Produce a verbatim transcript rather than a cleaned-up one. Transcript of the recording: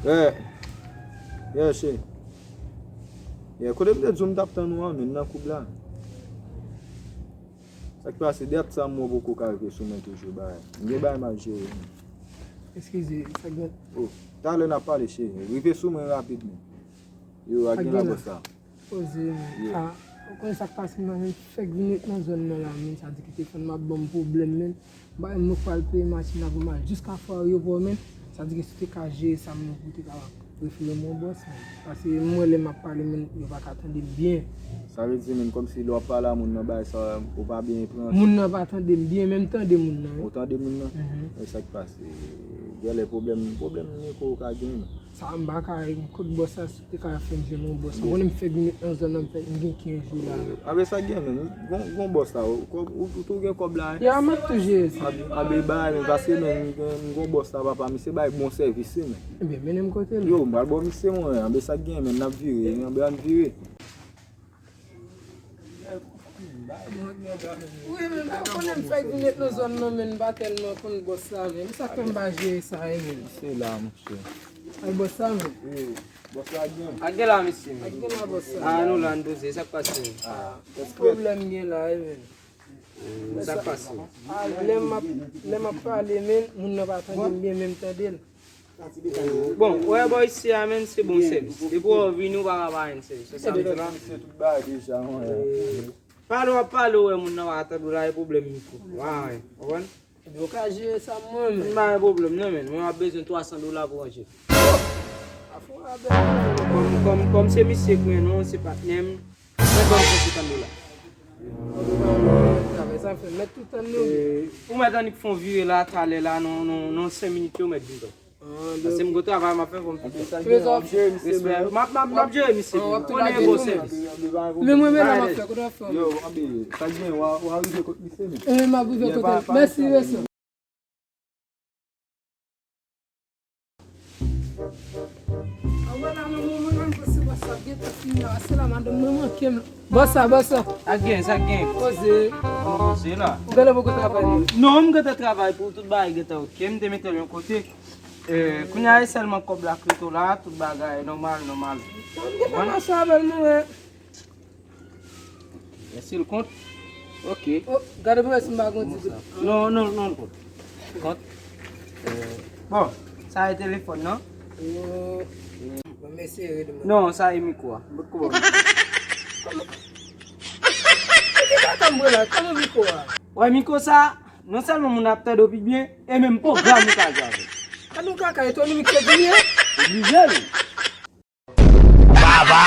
Yeah. Yeah, cheri. Yeah, kote m te di w m t ap tann ou an, men nan koub la. Sa k pase? Dat sa m wè w poko ka rive sou mwen toujou, bagay. M gen bagay m ap jere. Eskize, sa k gen? Oh, talè n ap pale, cheri. Rive sou mwen rapid, men. Yo, a gen la, bòs la. Poze, men. Ah, ou konn sa k pase, men, men fèk vin ret nan zòn nan la, men, sa di ki te fè m ap ban m pwoblèm, men. Bay mwen pral peye machin la pou m al jiska fò ayewopò, men. Sa di ki si w te ka jere sa, men, pou w te ka refere m yon bòs, men. Paske mwen, lè m ap pale, men, yo pa ka tande m byen. Sa vle di, men, kòmsi lè w ap pale a moun nan, bagay sa, ou pa byen pran. Moun nan pa tande m byen, men m tande moun nan, wi. Ou tande moun nan? Mhm. E sa k pase? Genlè pwoblèm, pwoblèm mikwo ou ka gen, men. Sa m pa ka, kot bòs la, si w te ka fè m jwenn yon bòs. Ou konnen m fèk vin nan zòn nan, m fèk, m gen kenz jou la. Anben sa gen, men, gon, gon bòs la, ou, ou, ou tou gen kòb la, hein? Ya, m ap tou jere sa. Anben, anben, bay, men, paske, men, m gen, m gon bòs la, papa, misye bay bon sèvis, wi, men. Ebyen, mennen m kote l. Yo, m pral ba w misye, mwen, anben sa gen, men, n ap vire, anben, ann vire. Wi, men, ou konnen m fèk vin ret nan zòn nan, men, m pa tèlman konn bòs la, men. Sa k fè m pa jere sa, wi, men. Se la, monchè. Ay, bòs la, men. Wi, bòs la gen. Ak gen la, mesye. Ak gen la, bòs la. Ah, nou la, n poze, sa k pase? Ah, pwoblèm gen la, wi, men. Sa k pase? Ah, lè m ap, lè m ap pale, men, moun nan pa tande m byen, men m tande l. Bon, ou wè bò isi a, men, se bon sèvis. Depi w vini, ou pa ka pa jwenn sèvis. Se sa m di la. Misye tout bagay deja, mwen. Pale w ap pale, ou wè moun nan pa tande w la, e pwoblèm mikwo. Wa, wi, konprann? Ebyen, ou ka jere sa mwen, men. M pa gen pwoblèm, non, men. Mwen, m ap bezwen twa san dola pou ranje. Kòm, kòm, kòm se misye k mwen, non, se patnè m. Mwen ban m san senkant dola. Travay sa fè mèt tout tann nou. Ou mèt annik fè yon vire la, talè la, non, non, non, senk minit yo, mèt vin. Paske m gen travay m ap fè, fò m fin fè. Respè. M ap, m ap, m ap jere misye. Konnen bon sèvis. Men mwen, men la m ap fè, kote w ap fè? Yo, anben, sa gen, w a, w a rive kot misye, men. Ebyen, m ap rive kote l. Mèsi, respè. Anwè la, nan moman nan, m panse bòs la ap gentan fini la, paske la, madanm nan manke m. Bòs la, bòs la. Sa gen, sa gen. Poze. Poze la. Ou genlè poko travay, non? Non, m gentan travay pou tout bagay gentan oke. M te mete l yon kote. Eh, kounye a, e sèlman kòb la k rete w la, tout bagay nòmal, nòmal. Mwen pa mache avè l, non, men. Mèsi l kont. Ok. Oh, gade pou wè si m pa gon ti goud. Non, non, non, l kont. Kont. Eh, bon, sa e telefòn nan. Oh. Bon, mèsi, rèd mwen. Non, sa e mikwo a. M pot ko ba w. Kòman? Ki kaka m pran la? Kòman mikwo a? Wè, mikwo sa, non sèlman moun ap tande w pi byen, e menm pwogram ou ka jwe avè l. Gade yon kaka, e Tony Mix yo di l ye? Oblije l. Baba